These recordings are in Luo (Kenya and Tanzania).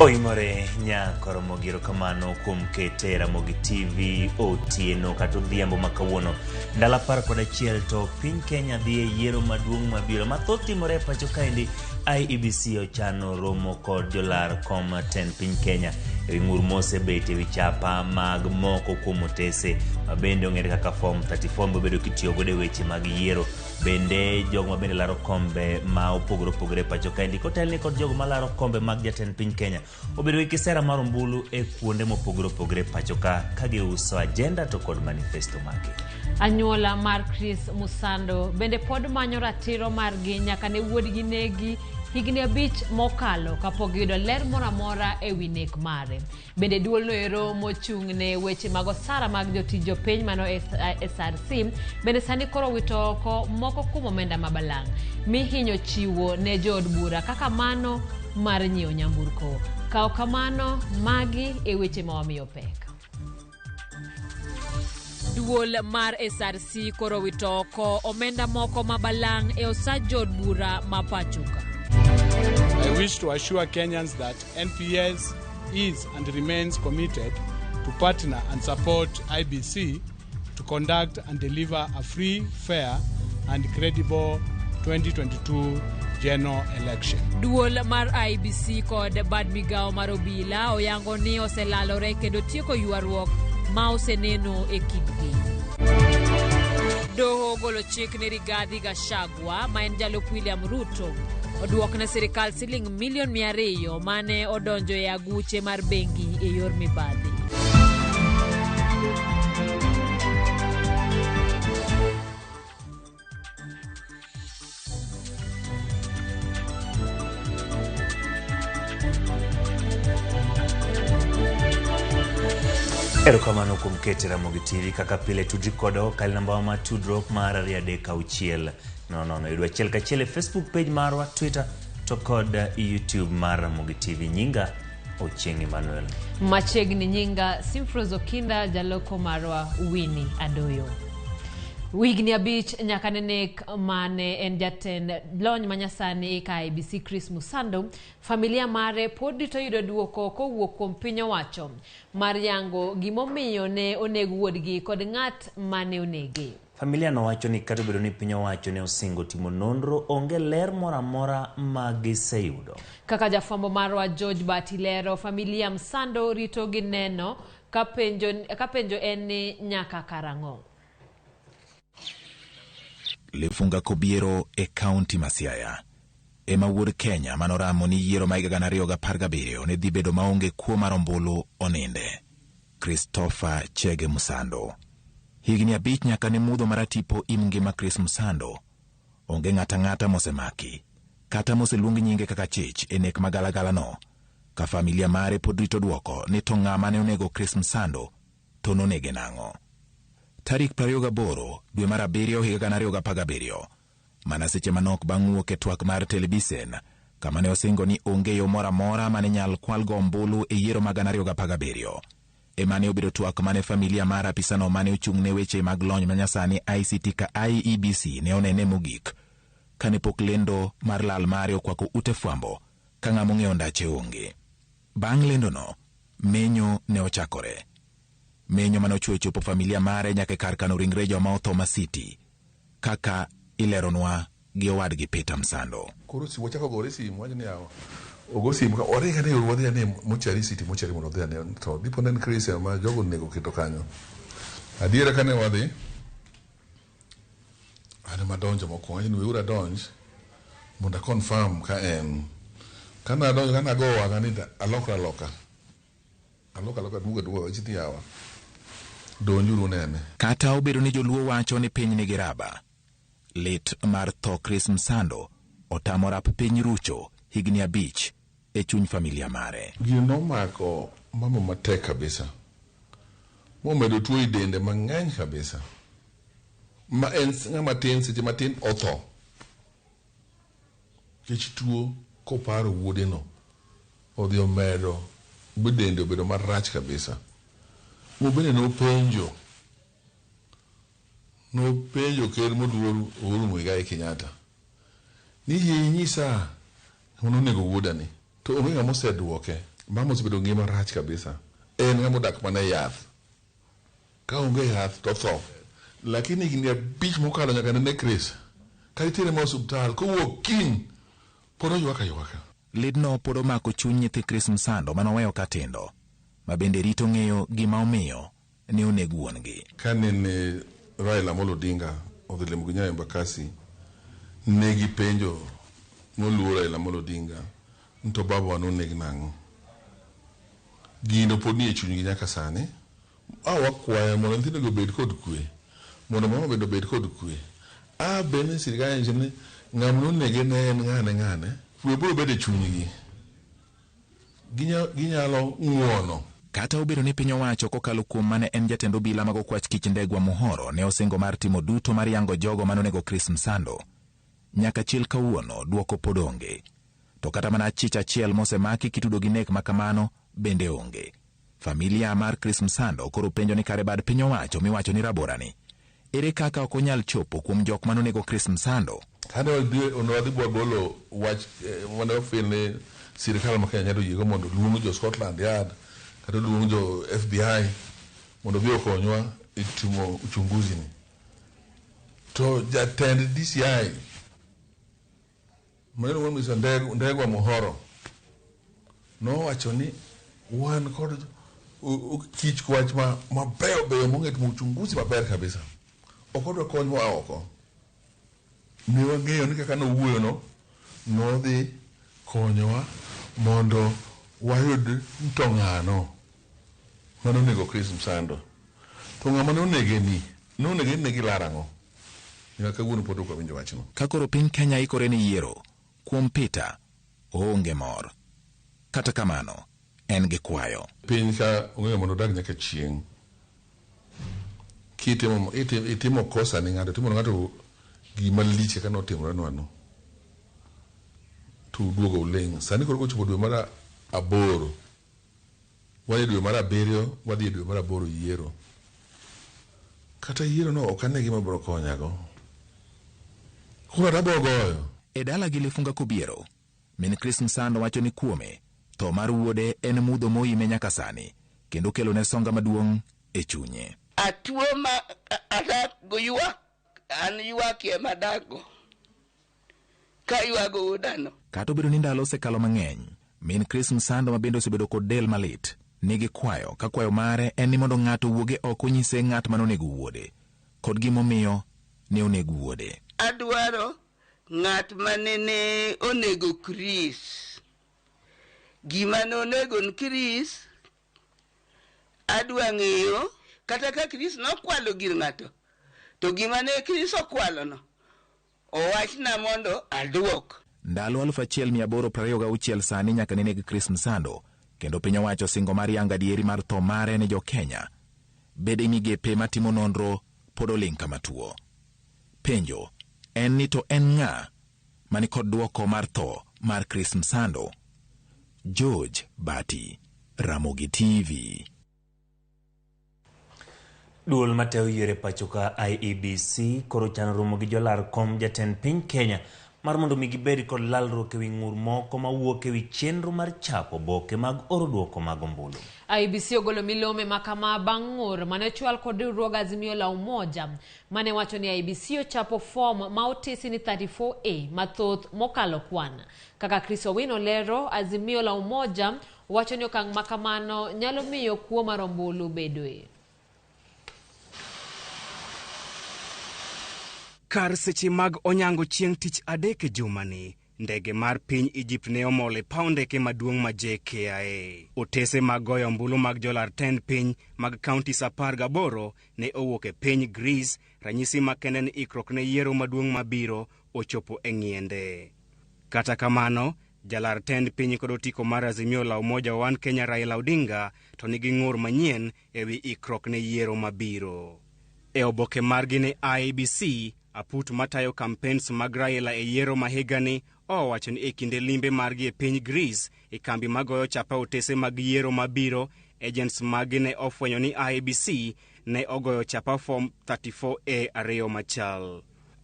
Oimore nyakoromogi erokamano kuom kete Ramogi TV otieno kata odhiambo ma kawuono. Ndalo 11 to piny Kenya dhi e yiero maduong' mabiro. Mathoth timore e pacho kaendi. IEBC ochano romo kod jolar kom tend piny Kenya e wi ng'ur mosebet e wi chapa mag moko kuom otese ma bende ong'ere kaka form 34 mobedo kitiyo godo e weche mag yiero. Bende jogo ma bende laro kombe ma opogore opogore e pacho kaendi kotelni kod jogo ma laro kombe mag jatend piny Kenya obedo gi kisera mar ombulu e kuonde mopogore opogore e pacho ka ka giuso agenda to kod manifesto maggi. Anyuola mar Chris Musando bende pod manyo ratiro margi nyaka ne wuodgi negi higni 5 mokalo kapok giyudo ler moro amora e wi nek mare. Bende duolno ero mochung' ne weche mag osara mag jotij jopiny mano SRC bende sani koro wito oko moko kuom omenda ma balang' mihinyo chiwo ne jood bura kaka mano mar nyiewo nyamburko. Kaw kamano, magi e weche ma wamiyo pek. Duol mar SRC koro wito oko omenda moko ma balang' e osach jood bura ma pachoka. I wish to assure Kenyans that NPS is and remains committed to partner and support IBC to conduct and deliver a free, fair and credible 2022 general election. Duol mar IBC kod bad migawo mar obila oyango ni oselalore kendo tieko ywaruok ma oseneno e kindgi. Doho ogolo chik ne Rigathi Gachagua ma en jalup William Ruto oduok ne sirikal siling milion 200 mane odonjo e aguche mar bengi e yor mibadhi. Erokamano kuom kete Ramogi TV kaka pile tudri kodwa kokalo namba wa mar tudruok mar 236 00. Yudwa achiel kachiel e Facebook page marwa, Twitter to kod YouTube mar Ramogi TV. Nyinga Ochieng' Emmanuel. Machiegni nyinga Simfros Okinda, jaloko marwa Winnie Adoyo. Higni 5 nyaka ne nek mane en jatend lony manyasani ka IEBC Chris Musando, familia mare pod rito yudo duoko kowuok kuom piny owacho mar yango gimomiyo ne oneg wuodgi kod ng'at mane onege. Familia no wacho ni kata obedo ni piny owacho ne osingo timo nonro, onge ler moro amora ma giseyudo. Kaka jafwambo marwa George Bati lero, familia Msando rito gi neno ka penjo en ni nyaka karang'o. Lefunga Kobiero e kaunti ma Siaya ema wuod Kenya manoramo ni yiero ma higa gana ariyo gi apar gabiriyo ne dhi bedo maonge kuo mar ombulu oninde. Christopher Chege Musando. Higni 5 nyaka ne mudho maratipo im ngima Chris Musando. Onge ng'ata ng'ata mosemaki kata moseluong nyinge kaka chich e nek magalagala no. Ka familia mare pod rito duoko ni to ng'ama ne onego Chris Musando to nonege nang'o. Tarik 28 dwe mar 7 higa gana ariyo gi apar gabiriyo, mana seche manok bang' wuok e twak mar televisen kama ne osingo ni onge yo moro amora mane nyal kwalgo ombulu e yiero mag gana ariyo gi apar gabiriyo. Ema ne obedo twak mane familia mar apisano mane ochung' ne weche mag lony manyasani ICT ka IEBC ne onene mogik kane pok lendo mar lal mare okwako ute fwambo ka ng'ama ong'eyo ndache onge. Bang' lendono, menyo ne ochakore. Menyo mane ochwe chopo familia mare nyaka e kar kano ringre joma otho Masiti, kaka ileronwa gi owadgi Peter Msando. Koro si wachako gore simu, wacho ni yawa. Ogo simu ka waringo ane wadhi ane mochari city mochari mondo odhi ane to dipo ne en Chris ma jogo onego keto kanyo. Adiera kane wadhi an ema adonjo mokwongo, awacho ni weuru adonj mondo a confirm ka en. Kane adonjo kane ago wang'a ni alokra aloka. Aloka aloka duogo aduoga awacho ni yawa. Donjuru unene. Kata obedo ni joluo wacho ni piny nigi raba, lit mar tho Chris Msando otamo rap piny rucho higni 5 e chuny familia mare. Gino nomako mama matek kabisa. Momedo tuo e dende mang'eny kabisa. Ma en ng'ama tin, seche matin otho. Nikech tuo koparo wuode no, odhi omedo be dende obedo marach kabisa. Mobende nopenjo. Nopenjo ker moluor Uhuru Muigai Kenyatta ni yie inyisa ng'ama nonego wuoda ni, to onge ng'ama oseduoke. Mama osebedo ngima rach kabisa. En ng'ama odak mana e yath. Ka onge yath to otho. Lakini higni 5 mokalo nyaka nene Chris. Ka itere ma osuptal, kowuok kiny, pod oywak aywaka. Lidno pod omako chuny nyithi Chris Msando manoweyo katindo, ma bende rito ng'eyo gima omiyo ne oneg wuon-gi. Ka nene Raila Amolo Odinga odhi limo gi Nyayo Embakasi, ne gipenjo moluor Raila Amolo Odinga ni to babawa noneg nang'o. Gino pod nie chunygi nyaka sani. A wakwayo mondo nyithindogi obed kod kwe, mondo mama bende obed kod kwe. A bende sirikal nyiso ni ng'ama nonege ne en ng'ane ng'ane, kwe biro bedo e chunygi. Ginyalo ng'uono. Kata obedo ni piny owacho kokalo kuom mane en jatend obila mag okwach kich Ndegwa Muhoro ne osingo mar timo duto mar yango jogo manonego Chris Msando, nyaka chil kawuono duoko pod onge. To kata mana achich achiel mosemaki kitudo gi nek makamano bende onge. Familia mar Chris Msando koro penjo ni kare bad piny owacho miwacho ni raborani, ere kaka ok onyal chopo kuom jok manonego Chris Msando? Kane wadhi bwagolo wach mane wafeel ni sirikal ma Kenya nyalo yiego mondo luong jo Scotland Yard kata luong jo FBI mondo obi okonywa e timo uchunguzi ni. To jatend DCI maneno Mr. Ndegwa Muhoro nowacho ni wan kod kich wach mabeyo beyo mong'e timo uchunguzi maber kabisa. Ok odwa kony moa oko. Ne wang'eyo ni kaka nowuoyo no, nodhi konyowa mondo wayud to ng'ano mane onego Chris Msando. To ng'ama nonege ni, nonege ni gilaro ang'o? Nyaka kawuono pod ok wawinjo wachno. Ka koro piny Kenya ikore ni yiero, kuom Peter, oonge mor. Kata kamano, en gi kwayo. Piny ka ong'eyo mondo odag nyaka chieng'. Kitimo kosa ni ng'ato, timo ng'ato gima lich kaka notimore nwano. To uduogo uling'. Sani koro kochopo dwe mar 8, wadhi dwe mar 7, wadhi e dwe mar 8 yiero. Kata yiero no ok ane gima biro konyago. Kura tabiro goyo. E dala gi Lifunga Kobiero, min Chris Msando wacho ni kuome, tho mar wuode en mudho moime nyaka sani, kendo kelo ne songa maduong' e chunye. Atuo ma adak go ywak, an ywak ema adakgo. Ka ywago wuodano. Kata obedo ni ndalo osekalo mang'eny, min Chris Msando ma bende osebedo kod del malit, nigi kwayo, ka kwayo mare en ni mondo ng'ato owuoge oko onyise ng'at manonego wuode, kod gimomiyo ne oneg wuode. Adwaro ng'at manene onego Chris. Gima ne onego ni Chris, adwa ng'eyo, kata ka Chris nokwalo gir ng'ato, to gima ne Chris okwalo no, owachna mondo aduok. Ndalo 1826 sani nyaka ne neg Chris Msando, kendo piny owacho singo mar yango adieri mar tho mare ne jo-Kenya. Bede migepe matimo nonro pod oling' kama tuo. Penjo en ni to en ng'a mani kod duoko mar tho mar Chris Msando? George Bati, Ramogi TV. Duol matayo yiero e pacho ka IEBC koro chano romo gi jolar kom jatend piny Kenya mar mondo mi gibed kod lalruok ewi ng'ur moko mawuok ewi chenro mar chapo oboke mag oro duoko mag ombulu. IEBC ogolo milome makama bang' ng'ur mane ochwal kod riwruog Azimio la Umoja mane wacho ni IEBC ochapo fom ma otisi ni 34A mathoth mokalo kwan. Kaka Chris Owino lero, Azimio la Umoja wacho ni okang' makamano nyalo miyo kuo mar ombulu bedoe. Kar seche mag onyango chieng' tich adek e jumani, ndege mar piny Egypt ne omol e paw ndeke maduong' ma JKIA. Otese mag goyo ombulu mag jolar tend piny mag counties 18 ne owuok e piny Greece, ranyisi makende ni ikruok ne yiero maduong' mabiro ochopo e ng'iende. Kata kamano, jalar tend piny kod otiko mar Azimio la Umoja One Kenya Raila Odinga to nigi ng'ur manyien ewi ikruok ne yiero mabiro. E oboke margi ne IEBC, aput matayo campaigns mag Raila e yiero ma higani owacho ni e kinde limbe margi e piny Greece e kambi magoyo chapa otese mag yiero mabiro, agents maggi ne ofwenyo ni IEBC ne ogoyo chapa form 34A ariyo machal.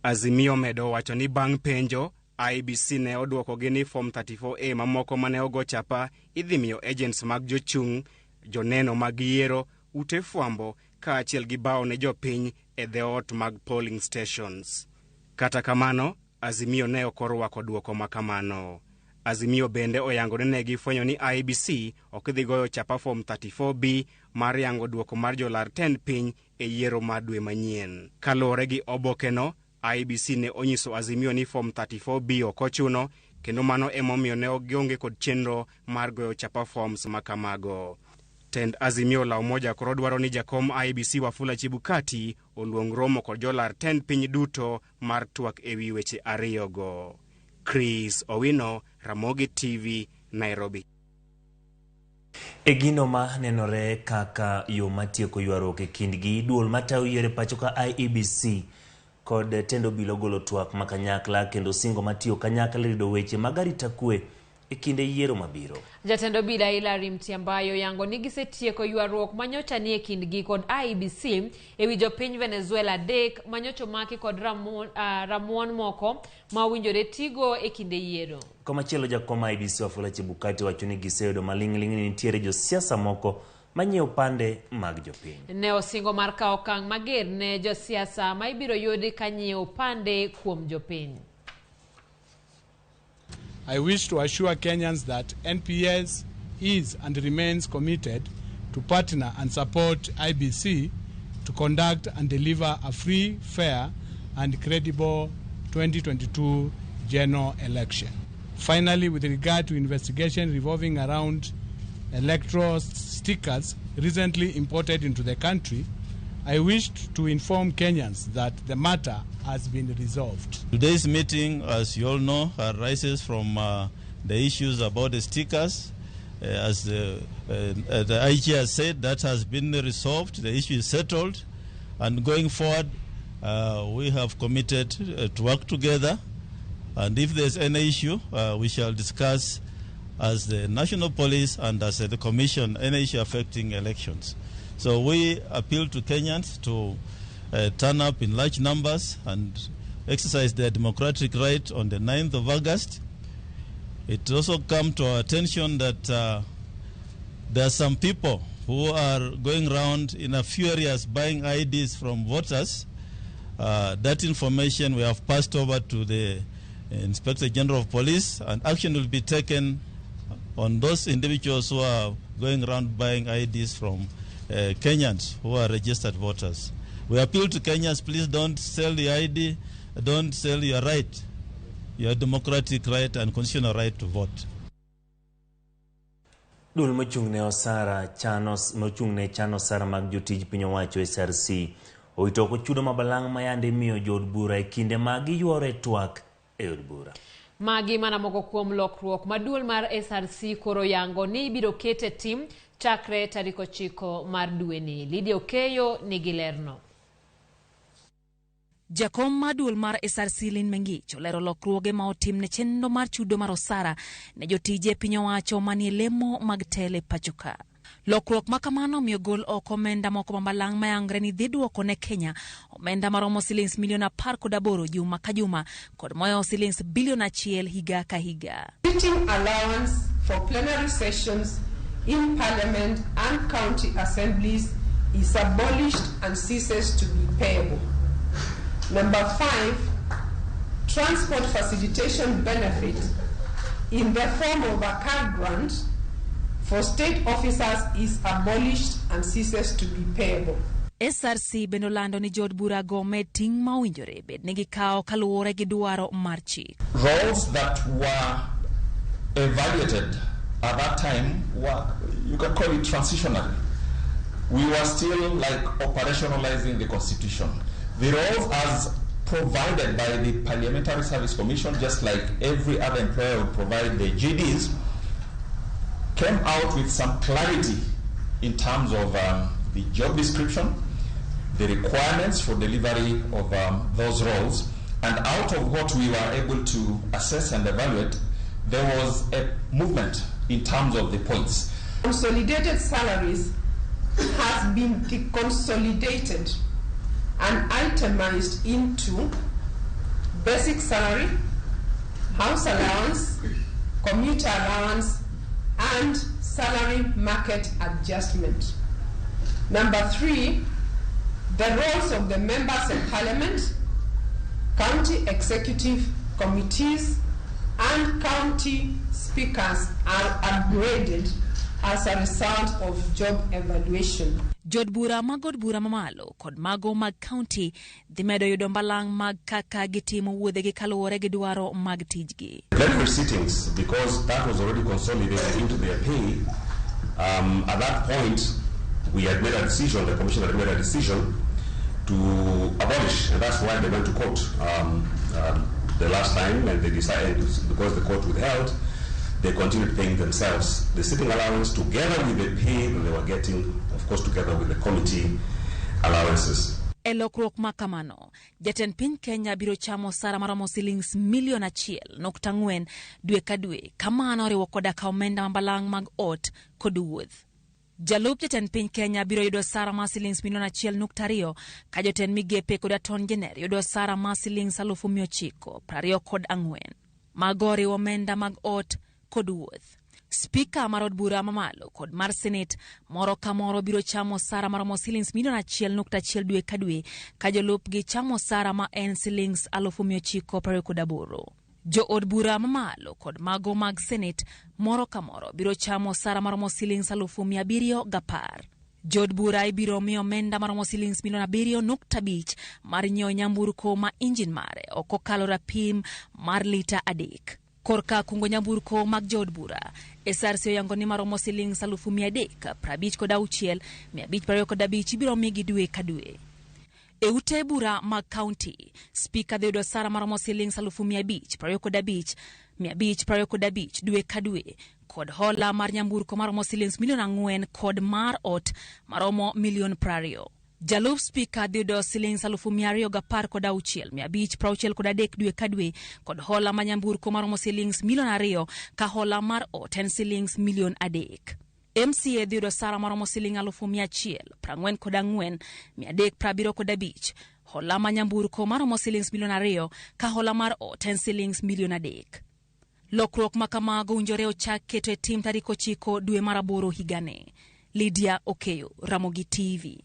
Azimio medo wacho ni bang' penjo, IEBC ne odwokogi ni Form 34A mamoko mane ogo chapa idhi miyo agents mag jochung', joneno mag yiero, ute fwambo kaachiel gi bao ne jopiny e dhoot mag polling stations. Kata kamano, Azimio ne ok orwako dwoko ma kamano. Azimio bende oyango ni ne gifwenyo ni IEBC ok dhi goyo chapa Form 34B mar yango dwoko mar jolar tend piny e yiero mar dwe manyien. Kaluwore gi obokeno, IEBC ne onyiso Azimio ni Form 34B ok ochuno kendo mano emomiyo ne ok gionge kod chenro mar goyo chapa forms ma kamago. Tend Azimio la Umoja koro dwaro ni jakom IEBC Wafula Chebukati oluong romo kod jolar tend piny duto mar twak ewi weche ariyogo. Chris Owino, Ramogi TV, Nairobi. E gino ma nenore kaka yo matieko ywaruok e kindgi, duol matayo yiero e pacho ka IEBC kod tend obila ogolo twak ma kanyakla kendo singo matiyo kanyakla e rido weche mag arita kwe e kinde yiero mabiro. Jatend obila Hilary Mutyambai oyango ni gisetieko ywaruok manyocha nie kindgi kod IEBC ewi jopiny Venezuela adek manyocha omaki kod ramuon moko ma owinjore tigo e kinde yiero. Komachielo jakom IEBC Wafula Chebukati wacho ni giseyudo maling'ling' ni nitiere josiasa moko manyiewo pande mag jopiny. Ne osingo mar kawo okang' mager ne josiasa ma ibiro yudi ka nyiewo pande kuom jopiny. I wish to assure Kenyans that NPS is and remains committed to partner and support IEBC to conduct and deliver a free, fair, and credible 2022 general election. Finally, with regard to investigation revolving around electoral stickers recently imported into the country, I wish to inform Kenyans that the matter has been resolved. Today's meeting, as you all know, arises from the issues about the stickers. As the IG has said, that has been resolved, the issue is settled, and going forward, we have committed to work together, and if there's any issue, we shall discuss as the National Police and as the Commission any issue affecting elections. So we appeal to Kenyans to turn up in large numbers and exercise their democratic right on the 9th of August. It also come to our attention that there are some people who are going around in a few areas buying IDs from voters. That information we have passed over to the Inspector General of Police, and action will be taken on those individuals who are going around buying IDs from Kenyans who are registered voters. We appeal to Kenyans, please don't sell the ID, don't sell your right, your democratic right and constitutional right to vote. Duol mochung' ne osara chano mochung' ne chano osara mag jotij piny owacho SRC owito oko chudo mabalang' ma yande imiyo jood bura e kinde ma giyuoro e twak e od bura. Magi mana moko kuom lokruok ma duol mar SRC koro yango ni ibiro ket e tim chakre tarik 9 mar dweni. Lydia Okeyo nigi lerno. Jakom mar duol mar SRC Lynn Mengich olero lokruoge ma otim ne chenro mar chudo mar osara ne jotije piny owacho manie lemo mag telo e pacho ka. Lokruok ma kamano miyo gol oko omenda moko mabalang' mayangre ni dhi duoko ne Kenya omenda maromo silings milion 18 juma ka juma kod moyo silings bilion 1 higa ka higa. Sitting allowance for plenary sessions in Parliament and county assemblies is abolished and ceases to be payable. Number 5, transport facilitation benefit in the form of a car grant for state officers is abolished and ceases to be payable. SRC bende olando ni jood bura go med ting' ma owinjore bed ni gikawo kaluwore gi dwaro mar chik. Roles that were evaluated at that time were, you can call it transitionary. We were still like operationalizing the constitution. The roles as provided by the Parliamentary Service Commission, just like every other employer would provide the GDs, came out with some clarity in terms of the job description, the requirements for delivery of those roles, and out of what we were able to assess and evaluate, there was a movement in terms of the points. Consolidated salaries has been deconsolidated and itemized into basic salary, house allowance, commuter allowance, and salary market adjustment. Number 3, the roles of the members of parliament, county executive committees, and county speakers are upgraded as a result of job evaluation. Jood bura mag od bura mamalo kod mago mag kaunti dhi medo yudo mbalang' mag kaka gitimo wuodhegi kaluwore gi dwaro mag tijgi. Plenary sittings, because that was already consolidated into their pay, at that point we had made a decision, the commission had made a decision to abolish, and that's why they went to court the last time, and they decided, because the court withheld, they continued paying themselves the sitting allowance together with the pay that they were getting, of course, together with the committee allowances. E lokruok ma kamano, jatend piny Kenya biro chamo osara maromo silings milion 1.4 dwe ka dwe, kamano oriwo koda ka omenda ma balang' mag ot kod wuoth. Jalup jatend piny Kenya biro yudo osara mar silings milion 1.2 ka jotend migepe kod attorney general yudo osara mar silings 924,000. Mago oriwo omenda mag ot kod wuoth. Spika mar od bura mamalo kod mar senet moro ka moro biro chamo osara maromo silings milion 1.1 dwe ka dwe ka jolupgi chamo osara ma en silings 928,000. Jo od bura mamalo kod mago mag senet moro ka moro biro chamo osara maromo silings 710,000. Jood bura ibiro mi omenda maromo silings milion 7.5 mar nyiewo nyamburko ma injin mare ok okalo rapim mar lita 3. Korka kungo nyamburko mag jood bura, SRC oyango ni maromo silings 356,525 ibiro migi dwe ka dwe. E ute bura mag kaunti, spika dhi yudo osara maromo silings 525,525 dwe ka dwe kod hola mar nyamburko maromo silings milion 4 kod mar ot maromo milion 20. Jalup spika dhi yudo silings 216,563 dwe ka dwe kod hola mar nyamburko maromo silings milion 2 ka hola mar ot en silings milion 3. MCA dhi yudo osara maromo siling 144,375, hola mar nyamburko maromo silings milion 2 ka hola mar ot en silings milion 3. Lokruok ma kamago owinjore ochak keto e tim tarik 9 dwe mar 8 higani. Lydia Okeyo, Ramogi TV.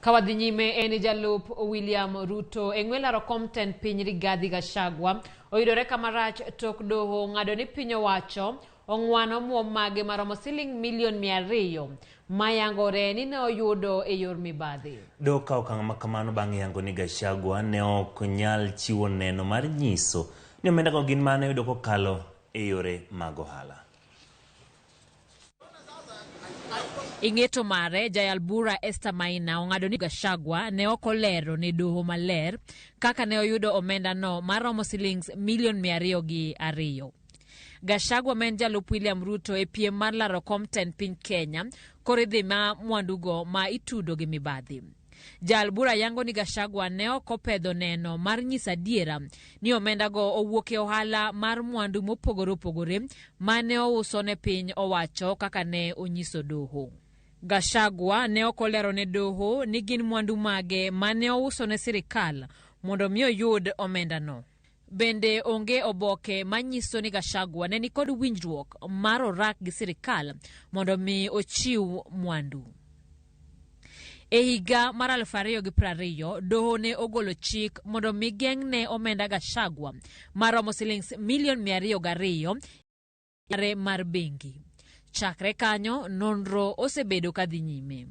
Ka wadhi nyime en jalup William Ruto e ng'we laro kom tend piny Rigathi Gachagua oyudore kama rach tok doho ng'ado ni piny owacho ong'wano omuom mage maromo siling milion 200 mayangore ni ne oyudo e yor mibadhi. Doho kawo okang' ma kamano bang' yango ni Gachagua ne ok nyal chiwo neno mar nyiso ni omendago gin mane oyudo kokalo e yore mag ohala. Ing'eto mare, jayal bura Esther Maina ong'ado ni Gachagua ne ok olero ne doho maler kaka ne oyudo omendano maromo silings milion 202. Gachagua ma en jalup William Ruto e piem mar laro kom tend piny Kenya koro idhi ma mwandugo ma itudo gi mibadhi. Jal bura yango ni Gachagua ne ok opedho neno mar nyiso adiera ni omendago owuok e ohala mar mwandu mopogore opogore ma ne ouso ne piny owacho kaka ne onyiso doho. Gachagua ne ok olero ne doho ni gin mwandu mage ma ne ouso ne sirikal mondo mi oyud omendano. Bende onge oboke manyiso ni Gachagua ne nikod winjruok mar orak gi sirikal mondo mi ochiw mwandu. E higa mar 2020, doho ne ogolo chik mondo mi geng'ne omenda Gachagua maromo silings milion 202 mare mar bengi. Chakre kanyo, nonro osebedo kadhi nyime.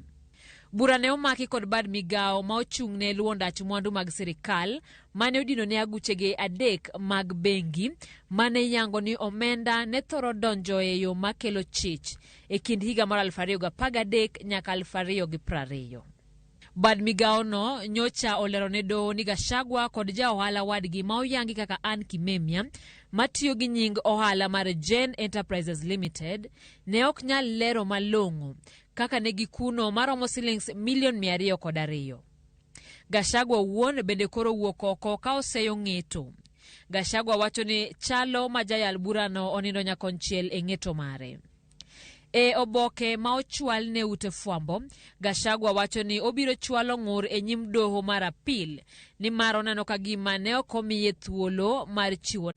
Bura ne omaki kod bad migawo ma ochung'ne luwo ndach mwandu mag sirikal mane odino ne aguchege 3 mag bengi mane yango ni omenda ne thoro donjo e yo makelo chich e kind higa mar 2013 nyaka 2020. Bad migawono nyocha olero ne doho ni Gachagua kod ja ohala wadgi ma oyangi kaka Ann Kimemia matiyo gi nying ohala mar Jen Enterprises Limited ne ok nyal lero malong'o kaka ne gikuno maromo silings milion 202. Gachagua owuon bende koro wuok oko ka oseyo ng'eto. Gachagua wacho ni chalo ma jayal burano onindo nyakonchiel e ng'eto mare. E oboke ma ochwal ne ute fwambo, Gachagua wacho ni obiro chwalo ng'ur e nyim doho mar apil nimar oneno ka gima ne ok omiye thuolo mar chiwo.